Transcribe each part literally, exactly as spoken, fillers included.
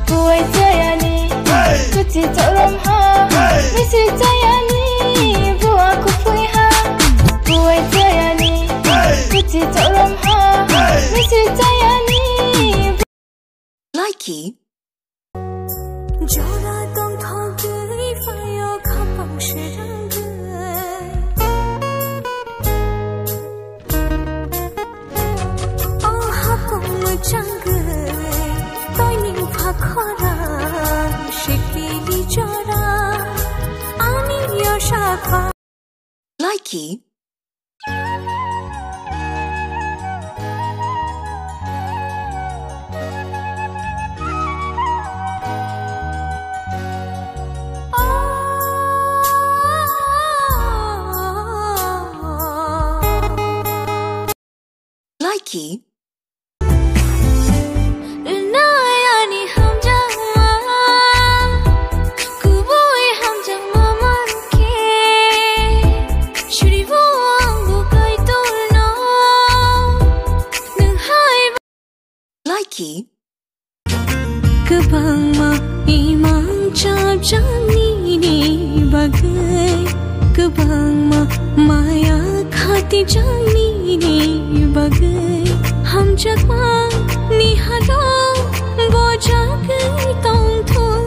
Buai chayani, kuchi chawlam ha. Misri chayani, bua kupui ha. Buai chayani, kuchi chawlam ha. Misri chayani. Likey. Jora tongthok gwi phaio khapang sirang gwi. O hapung mwchang gwi, toining pha khorang, sikili jora, ani yosha pha. Likey. Likey. Rwnai ani hamjakma, kubui hamjakma mankhe, suribo angbo kaitorno, nwng hai ba- Likey. Kwbangma imang chapjaknini bagwi, kwbangma maya khatijaknini bagwi, hamjakmani halo bojagwi tongthok.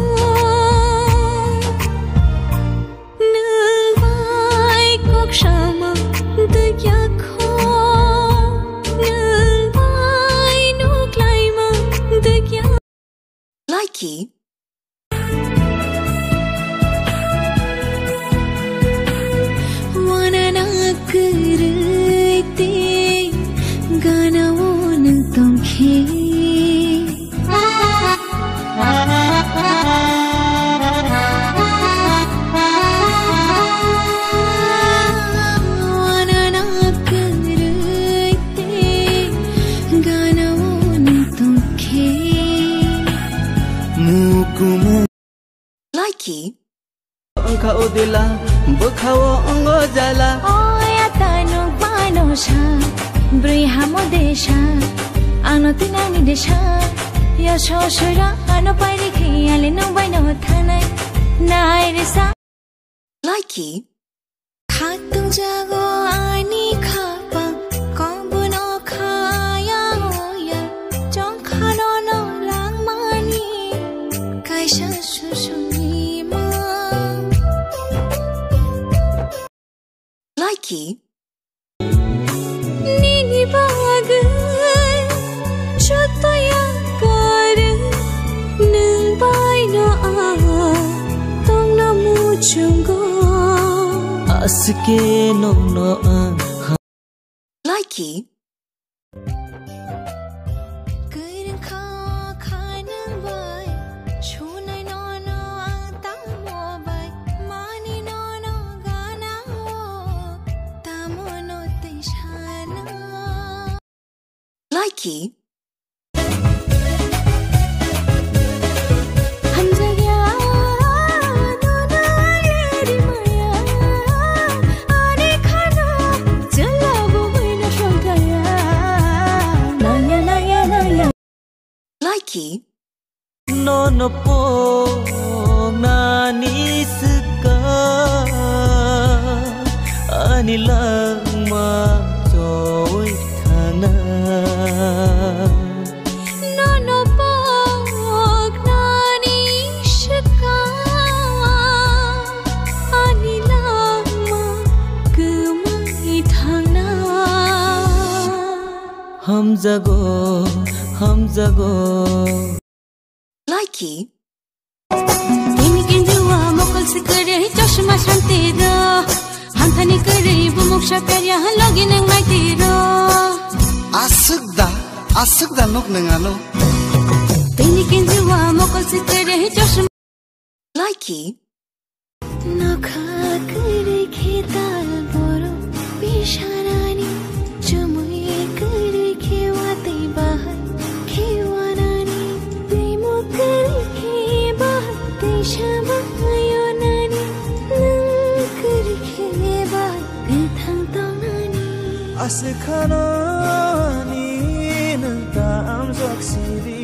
Nwng bai kok sama dwkyakho, nwng bai nuklaima dwkya- Likey. Wanana kwrwi tei ganao nwng tongkhe. Wanana kwrwi tei ganao nwng tongkhe. Mukumu. Likey. Wngkha o dila, bwkhao wngo jala. O ya ta nuk bano sa, brwi hamo de sa, ano tinani de sa. Ya sosura ano pairi khi ale nuk bai no thanai, nai re sa. Likey. Khatung jago ani khapang, kok bono khaya oya, chong khano no langmani, kaisa susuni ma. Likey. Nini bagwi joto yakar, nwng bai no ang tongna muchungo. Aswk khe nono ang ha- Likey. Kwrwngkha kha nwng bai, sunai nono ang tamo bai, mani nono gana o, tamo no tei sana. Likey. Hamjakya, nono yeri maya, ani khana, jala bo bai no songkaya. Naya, naya, naya. Likey. Nono poknani swkang ani langma choi thana. Nono poknani swkang ani langma kwmai thangna. Hamjago, hamjago. Likey. Tini kinjua mokol sikere chosma shanti ro. Hanthani kere bumuk shakarya logi nang mai tiro. Aswk da, aswk da nok nang ano. Tini kinjua mokol sikere chosma. Likey. Nokha kwrwi khe tal borok bisarani, chumui kwrwi khe watwi bahai khe wanani, twi muk kwrwi khe bahai twi sama yonani, nwng kwrwi khe bahai kwthang tongnani. Aswk khano ni nwng ta amjok siri.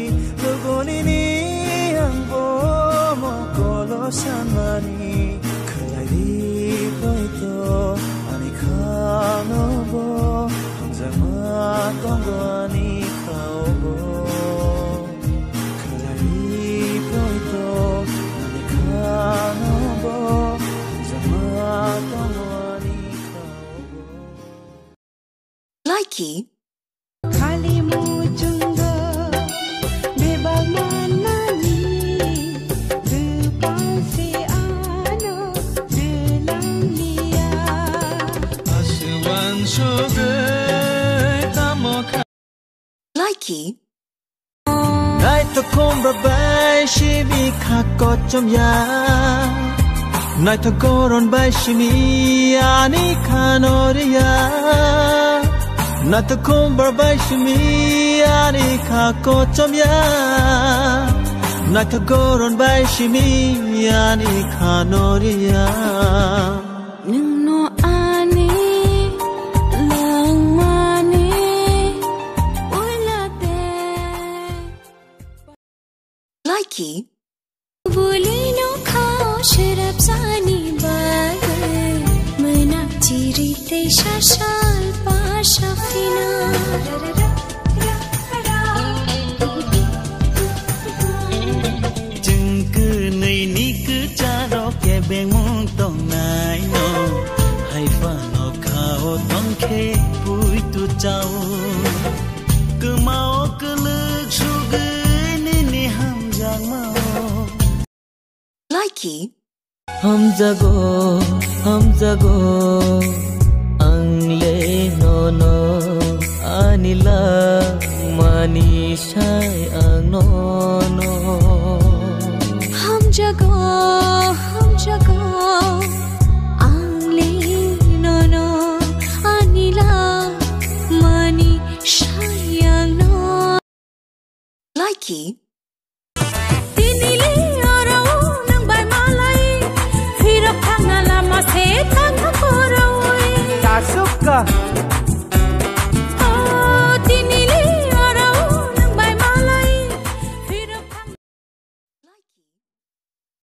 Naithokhumbar bai simi kha kochom ya. Naithogoron bai simi ani khano riya. Naithokhumbar bai simi ani kha kochom ya. Naithogoron bai simi ani khano riya. Nwngno ani langmani uilate. Laiki. Bulino khao sherap sani bagwi, mwnakchiri tei sasal pasafina. Chwng kwnwi ni kwcharo kebengmung tongnaino, hai phano khao tongkhe puitu chao. Kwmao kwlwk sugwi nini hamjakmao. Laiki. Hamjago, hamjago, ang le nono, ani langmani sai ang nono. Hamjago, hamjago, ang le nono, ani langmani sai ang nono. Laiki.